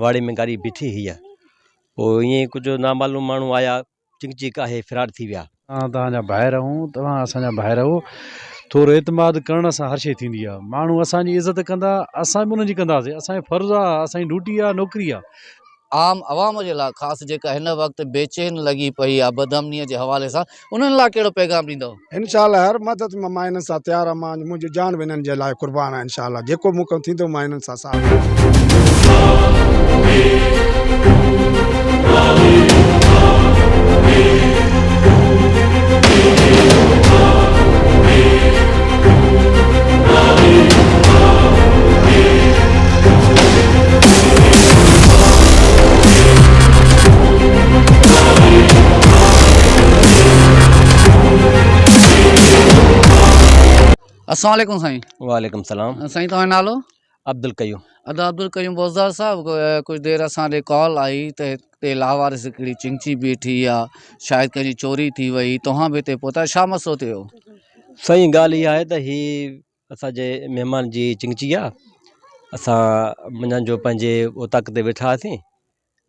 واڙي ۾ گاڏي بيٺي هئي. پوء ائين ئي ڪجهه نامعلوم ماڻهو آيا، چنگچي ڪاهي فرار ٿي ويا. اسان توهان جا ڀائر آهيون، توهان اسان جا ڀائر آهيو. ٿورو اعتماد ڪرڻ سان هر شيء ٿيندي آهي. ماڻهو اسان جي عزت ڪندا، اسان به انهن جي ڪنداسين. اسان جو فرض آهي، اسان جي ڊيوٽي آهي، نوڪري آهي. عام عوام جي لاء خاص جيڪا هن وقت بيچين لڳي پئي آهي بدامني جي حوالي سان انهن لاء ڪهڙو پيغام ڏيندؤ؟ انشاء الله هر مدد ۾ مان انهن سان تيار آهيان مان منهنجي جان به انهن جي لاء قربان آهي انشاء الله جيڪو مون کان ٿيندو مان انهن سان ساٿ السلام عليڪم سائين. وعليڪم السلام. سائين توهان جو نالو؟ عبدالقيوم. ادا عبدالقيوم بوزدار صاحب ڪجهه دير اسان ڏي ڪال آئي ته هتي لاوارث هڪڙي چنگچي بيٺي آ شايد ڪنهن جي چوري ٿي وئي توهان به هتي پهتا ڇا مسئلو ٿيو؟ سائين ڳالهه اها آهي ته هي اسان جي مهمان جي چنگچي آ اسان منجهند جو پنهنجي اوطاق تي ويٺا هئاسين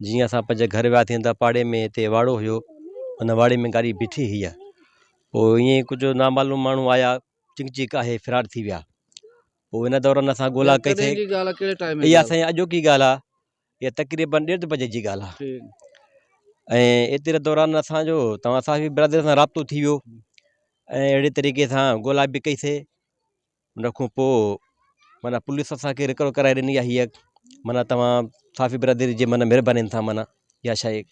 جيئن اسان پنهنجي گهر وياسين ته پاڙي ۾ هتي واڙو هيو ان واڙي ۾ گاڏي بيٺي هئي پوء ائين ئي ڪجهه نامعلوم ماڻهو آيا چنگچي ڪاهي فرار ٿي ويا پوء ان دوران اسان ڳولا ڪئي سين اها سائين اڄوڪي ڳالهه آ اها تقريبن ڏيڍ بجي جي ڳالهه آ ۽ ايتري دوران اسانجو توهان صحافي برادري سان رابطو ٿي ويو ۽ اهڙي طريقي سان ڳولا به ڪئي سي ان کان پوء معنيٰ پوليس اسانکي رڪور ڪرائي ڏني آهي هيء معنيٰ توهان صحافي برادري جي معنيٰ مهربانين سان معنيٰ اها شيء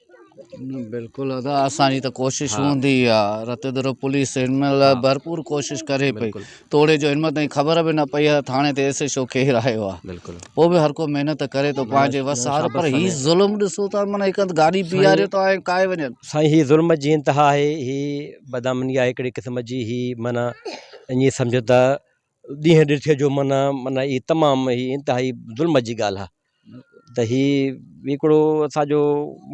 بلڪل ادا اسان جي ته ڪوشش هوندي آ رتيدرو پوليس هن مهل ڀرپور ڪوشش ڪري پئي توڙي جو هن مهل تائين خبر به نه پئي آ ٿاڻي تي ايس ايڇ او ڪير آيو آ بلڪل پوء به هر ڪو محنت ڪري ٿو پنهنجي وس آهر پر هي ظلم ڏسو ٿا معنيٰ هڪ هنڌ گاڏي بيهاريو ٿا ۽ ڪاهي وڃن. سائين هي ظلم جي انتها آهي هي بدامني آهي هڪڙي قسم جي هي معنيٰ ائين سمجهو ته ڏينهن ڏٺي جو معنيٰ معنيٰ هي تمام هي انتهائي ظلم جي ڳالهه آهي ته هي هڪڙو اسانجو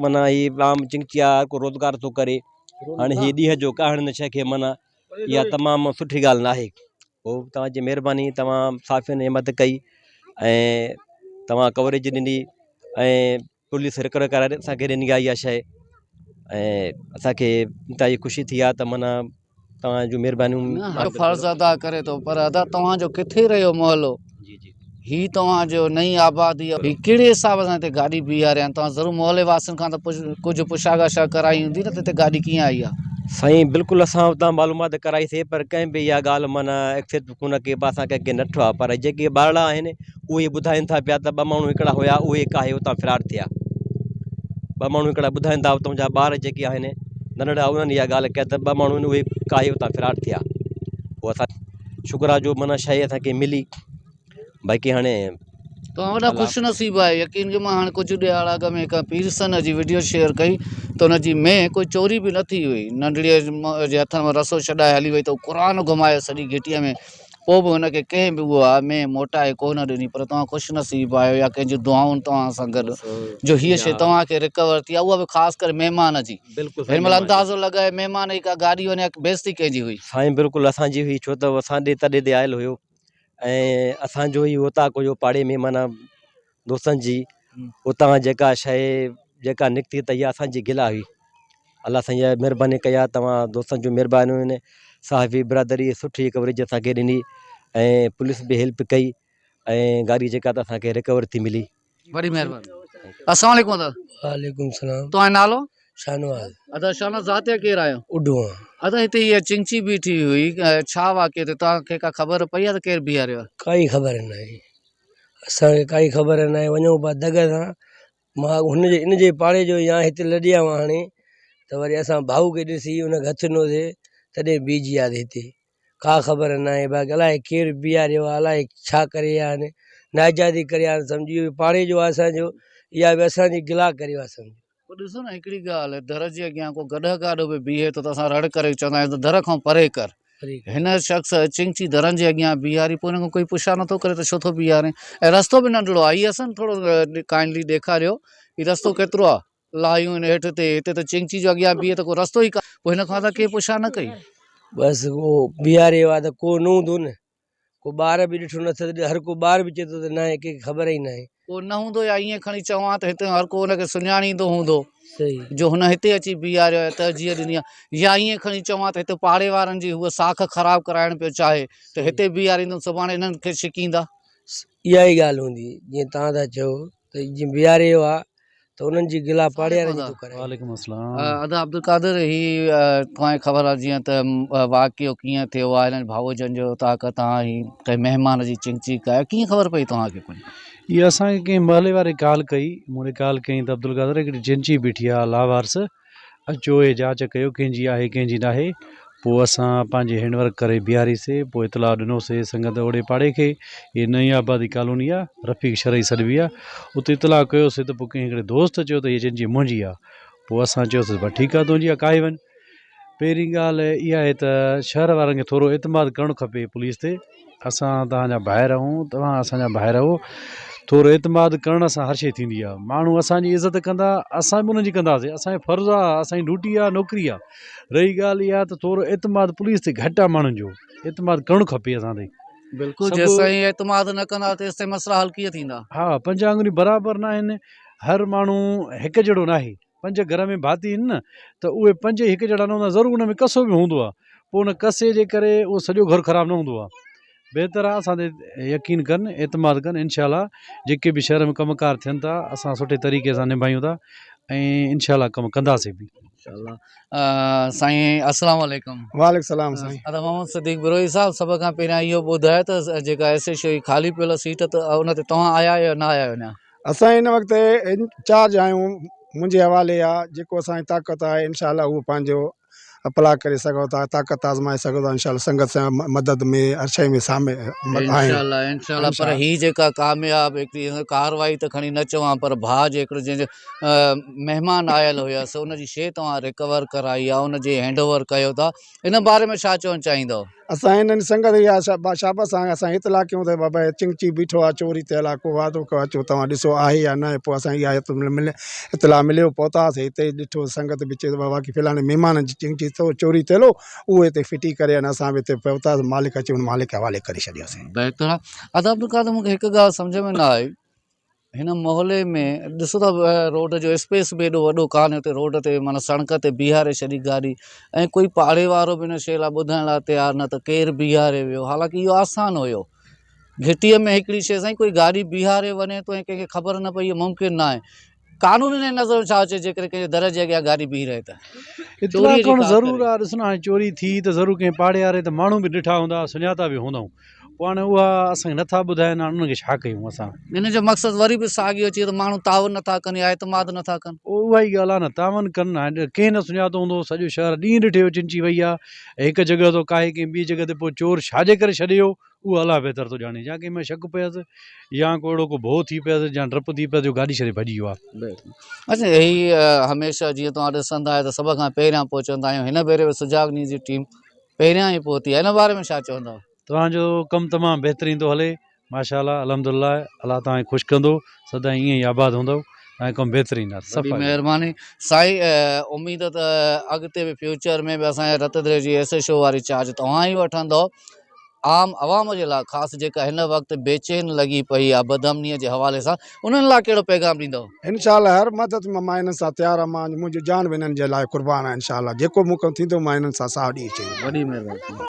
معنيٰ هي عام چنگچي آهي ڪو روزگار ٿو ڪري هاڻي هي ڏينهن جو ڪاهڻ هن شيء کي معنيٰ اها تمام سٺي ڳالهه ناهي پوء توهان جي مهرباني توهان صحافين همت ڪئي ۽ توهان ڪوريج ڏني ۽ پوليس رڪارڊ ڪرائي اسان کي ڏني آهي اها شيء ۽ اسان کي انتهائي خوشي ٿي آهي ته معنيٰ توهان جون مهربانيون نه فرض ادا ڪري ٿو پر ادا توهان جو ڪٿي رهيو محلو جي جي هي توهان جو نئين آبادي هي ڪهڙي حساب سان هتي گاڏي بيهاريا آهن توهان ضرور محلي واسين کان ته ڪجهه پڇا ڳاڇا ڪرائي هوندي نه ته هتي گاڏي ڪيئن آئي آهي سائين بلڪل اسان اتان معلومات ڪرائي سي پر ڪنهن به اها ڳالهه معنيٰ ايڪسيپٽ ڪونه ڪئي پر اسان ڪنهن کي نه ڏٺو آهي پر جيڪي ٻارڙا آهن اهي ٻڌائين ٿا پيا ته ٻه ماڻهو هڪڙا هيا اهي ڪاهي اتان فرار ٿيا. ٻه ماڻهو هڪڙا ٻڌائين ٿا اتان جا ٻار جيڪي آهن ننڍڙا انهن اها ڳالهه ڪئي ته ٻه ماڻهو آهن اهي ڪاهي اتان فرار ٿيا. پوء اسان شڪر آهي جو معنيٰ شيء اسان کي ملي باقي هاڻي توهان وڏا خوش نصيب آهيو يقين ڪيو مان هاڻي ڪجهه ڏهاڙا اڳ ۾ هڪ پيرسن جي وڊيو شيئر ڪئي ته ان جي مينهن ڪوئي چوري به نه ٿي هئي ننڍڙي جي هٿن مان رسو ڇڏائي هلي وئي ته قرآن گهمايو سڄي گهٽيء ۾ پوء به هن کي ڪنهن به اها مينهن موٽائي ڪو نه ڏني پر توهان خوش نصيب آهيو يا ڪنهن جون دعائون توهان سان گڏ جو هيء شيء توهان کي رڪور ٿي آهي اها به خاص ڪري مهمان جي هن مهل اندازو لڳايو مهمان جي ڪا گاڏي وڃي بيعزتي ڪنهن جي هئي. سائين بلڪل اسان جي هئي ڇو ته اسان ڏي تڏي تي آيل هيو ۽ اسان جو ئي اوطاق هيو پاڙي ۾ معنيٰ دوستن جي اتان جيڪا شيء جيڪا نڪتي ته اها اسان جي گلا هئي الله سائين اها مهرباني ڪئي آهي توهان دوستن جون مهربانيون آهن صحافي برادري سٺي ڪوريج اسان کي ڏني ۽ پوليس به هيلپ ڪئي ۽ گاڏي جيڪا ته اسان کي رڪور ٿي ملي. وڏي مهرباني. السلام عليڪم ادا. وعليڪم السلام. توهان جو نالو؟ شاهنواز. ادا شاهنواز ذات جا ڪير آهيو؟ اڍو آهيان. ادا هتي هيء چنگچي بيٺي هئي ڇا واقعو ٿيو توهان کي ڪا خبر پئي آهي ته ڪير بيهاريو آهي؟ ڪائي خبر ناهي. اسان کي ڪائي خبر ناهي وڃون پيا دڳ سان مان هن جي ان جي پاڙي جو يا هتي لڏي آيو آهيان هاڻي ته وري اسان ڀائو کي ڏسي ان کي هٿ ڏنوسي تڏهن بيهجي وياسي هتي ڪا خبر ناهي باقي الائي ڪير بيهاريو آهي الائي ڇا ڪري ويا آهن ناجائزي ڪري ويا آهن سمجهي اهو پاڙي جو آهي اسان جو اها به اسان جي گلا ڪري ويو آهي سمجهو. پوء ڏسو نه هڪڙي ڳالهه، در جي اڳيان ڪو گڏهه گاڏو به بيهي ٿو ته اسان رڙ ڪري چوندا آهيون ته در کان پري ڪر. هن شخص چنگچي درن جي اڳيان بيهاري پوء هن کان ڪوئي پڇا نٿو ڪري ته ڇو ٿو بيهارين ۽ رستو به ننڍڙو آهي. هي اسان ٿورو ڪائنڊلي ڏيکاريو هي رستو ڪيترو آهي لاهيون آهن هيٺ تي هتي ته چنگچي جو اڳيان بيهي ته ڪو رستو ئي ڪانه پوء هن کان اسان ڪنهن پڇا نه ڪئي. بس اهو بيهاري آهي ته ڪو نه هوندو نه ڪو ٻار به ڏٺو نه اٿس هر ڪو ٻار به چئي ٿو ته ناهي ڪنهن کي خبر ئي ناهي. ڪو نه هوندو يا ائين کڻي چوان ته هتي هر ڪو ان کي سڃاڻيندو هوندو جو هن هتي اچي بيهاريو آهي ترجيح ڏني آهي يا ائين کڻي چوان ته هتي پاڙي وارن جي هو ساک خراب ڪرائڻ پيو چاهي ته هتي بيهاريندم سڀاڻي انهن کي ڇڪيندا. اها ئي ڳالهه هوندي جيئن توهان ٿا چئو ته جيئن بيهاري ويو آهي ته انهن جي گلا پاڙيارن جي ٿو ڪرائي. وعليڪم السلام. ادا عبدالقادر هي توهان کي خبر آهي جيئن ته واقعو ڪيئن ٿيو آهي هنن ڀائوجن جو اوطاق تان هي ڪنهن مهمان جي چنگچي ڪا ڪيئن خبر پئي توهان کي ڪجهه. هي اسان کي ڪنهن محلي واري ڪال ڪئي مون ڏي ڪال ڪيائين ته عبدالقادر هڪڙي چنگچي بيٺي آهي لاوارث اچو ۽ جاچ ڪيو ڪنهن جي آهي ڪنهن جي ناهي. پوء اسان پنهنجي هينڊ ورڪ ڪري بيهاريسي. پوء اطلاع ڏنوسي سنگت اوڙي پاڙي کي. هي نئين آبادي ڪالوني آ، رفيق شرعي سڏبي آ. اتي اطلاع ڪيوسي ته پوء ڪنهن هڪڙي دوست چيو ته هيء چنچي منهنجي آ. پوء اسان چيوسيس ڀا ٺيڪ آ تنهنجي آ ڪاهي وڃ. پهرين ڳالهه اها آهي ته شهر وارن کي ٿورو اعتماد ڪرڻ کپي پوليس تي. اسان توهان جا ڀائر آهيون توهان اسان جا ڀائر آهيو ٿورو اعتماد ڪرڻ سان هر شيء ٿيندي آهي ماڻهو اسان جي عزت ڪندا اسان به انهن جي ڪنداسين اسان جو فرض آهي اسان جي ڊيوٽي آهي نوڪري آهي رهي ڳالهه اها ته ٿورو اعتماد پوليس تي گهٽ آهي ماڻهن جو اعتماد ڪرڻ کپي اسان تي بلڪل جيستائين اعتماد نه ڪندا تيستائين مسئلا حل ڪيئن ٿيندا. ها پنج آڱريون برابر نه آهن هر ماڻهو هڪ جهڙو نه آهي. پنج گهر ۾ ڀاتي آهن نه ته اهي پنج ئي هڪ جهڙا نه هوندا ضرور ان ۾ ڪسو به هوندو آهي پوء ان ڪسي جي ڪري اهو سڄو گهر خراب نه هوندو آهي بهتر آهي اسان تي يقين ڪن اعتماد ڪن انشاء الله جيڪي به شهر ۾ ڪم ڪار ٿين ٿا اسان سٺي طريقي سان نڀايون ٿا ۽ انشاء الله ڪم ڪنداسين به. انشاء الله سائين السلام عليڪم. وعليڪم السلام سائين. ادا محمد صديق بروهي صاحب سڀ کان پهريان اهو ٻڌايو ته جيڪا ايس ايڇ او جي خالي پيل سيٽ ته ان تي توهان آيا آهيو يا نه آيا آهيو اڃا. اسان هن وقت انچارج آهيون منهنجي حوالي آ جيڪو اسان جي طاقت آهي انشاء الله اهو پنهنجو اپلاء ڪري سگهو ٿا طاقت آزمائي سگهو ٿا انشاء الله سنگت سان مدد ۾ هر شيء ۾ شامل آهيون انشاء الله انشاء الله پر هي جيڪا ڪامياب هڪڙي ڪارروائي ته کڻي نه چوان پر ڀاء جي هڪڙو جنهن جو مهمان آيل هيس ان جي شيء توهان ريڪور ڪرائي آ ان جي هينڊ اوور ڪيو ٿا ان باري ۾ ڇا چوڻ چاهيندؤ؟ اسان هنن سنگت کي اها شابس آهي اسان اطلاع ڪيون ته بابا هي چنگچي بيٺو آهي چوري ٿيل آهي ڪو وعدو ڪيو اچو توهان ڏسو آهي يا نه پوء اسان اها اطلاع مليو پهتاسين هتي ڏٺو سنگت به چيو ته بابا واقعي فلاڻي مهمان جي چنگچي چوري ٿيل هو اهو هتي ڦٽي ڪري ۽ اسان به هتي پهتاسين مالڪ اچي ان مالڪ حوالي ڪري ڇڏيوسين. بهتر آهي ادا عبدالقادر مون کي هڪ ڳالهه سمجهه ۾ نه آئي هن محلي ۾ ڏسو ته روڊ جو اسپيس به ايڏو وڏو ڪانهي اتي روڊ تي معنيٰ سڙڪ تي بيهاري ڇڏي گاڏي ۽ ڪوئي پاڙي وارو به ان شيء لاء ٻڌائڻ لاء تيار نه ته ڪير بيهاري ويو حالانڪه اهو آسان هيو گهٽيء ۾ هڪڙي شيء سائين ڪوئي گاڏي بيهاري وڃي ٿو ۽ ڪنهن کي خبر نه پئي اهو ممڪن نه آهي قانون جي نظر ۾ ڇا اچي جيڪڏهن ڪنهن جي در جي اڳيان گاڏي بيهي رهي ته اطلاع ڪرڻ ضرور آهي ڏس نه هاڻي چوري ٿي ته ضرور ڪنهن پاڙي واري ته ماڻهو به ڏٺا هوندا سڃاتا به هوندائون پوء هاڻي اها اسان کي نٿا ٻڌائين هاڻي انهن کي ڇا ڪيون اسان. ان جو مقصد وري به ساڳيو اچي ته ماڻهو تعاون نٿا ڪن يا اعتماد نٿا ڪن. اها ئي ڳالهه آهي نه تعاون ڪن هاڻي ڪنهن نه سڃاتو هوندو سڄو شهر ڏينهن ڏٺي جو چنچي وئي آهي ۽ هڪ جڳهه تان ڪاهي ڪنهن ٻي جڳهه تي پوء چور ڇا جي ڪري ڇڏي ويو اهو الله بهتر ٿو ڄاڻي يا ڪنهن ۾ شڪ پيس يا ڪو اهڙو ڪو ڀؤ ٿي پيس يا ڊپ ٿي پيس جو گاڏي ڇڏي ڀڄي ويو آهي. اڇا هي هميشه جيئن توهان ڏسندا آهيو ته سڀ کان پهريان پهچندا آهيون هن ڀيري به سجاڳ نيوز جي ٽيم پهريان ئي پهتي آهي ان باري ۾ ڇا چوندؤ؟ توهان جو ڪم تمام بهترين ٿو هلي ماشاء الله الحمد لله الله توهان کي خوش ڪندو سدائين ائين ئي آباد هوندؤ توهان جو ڪم بهترين آهي وڏي مهرباني سائين اميد ته اڳتي به فيوچر ۾ به اسان جي رت دري جي ايس ايڇ او واري چارج توهان ئي وٺندؤ عام عوام جي لاء خاص جيڪا هن وقت بيچين لڳي پئي آهي بدامني جي حوالي سان انهن لاء ڪهڙو پيغام ڏيندؤ؟ انشاء الله هر مدد مان انهن سان تيار آهيان مان منهنجو جان به انهن جي لاء قربان آهي انشاء الله جيڪو مون کان ٿيندو مان انهن سان ساهه ڏئي ڇڏيندس. وڏي مهرباني.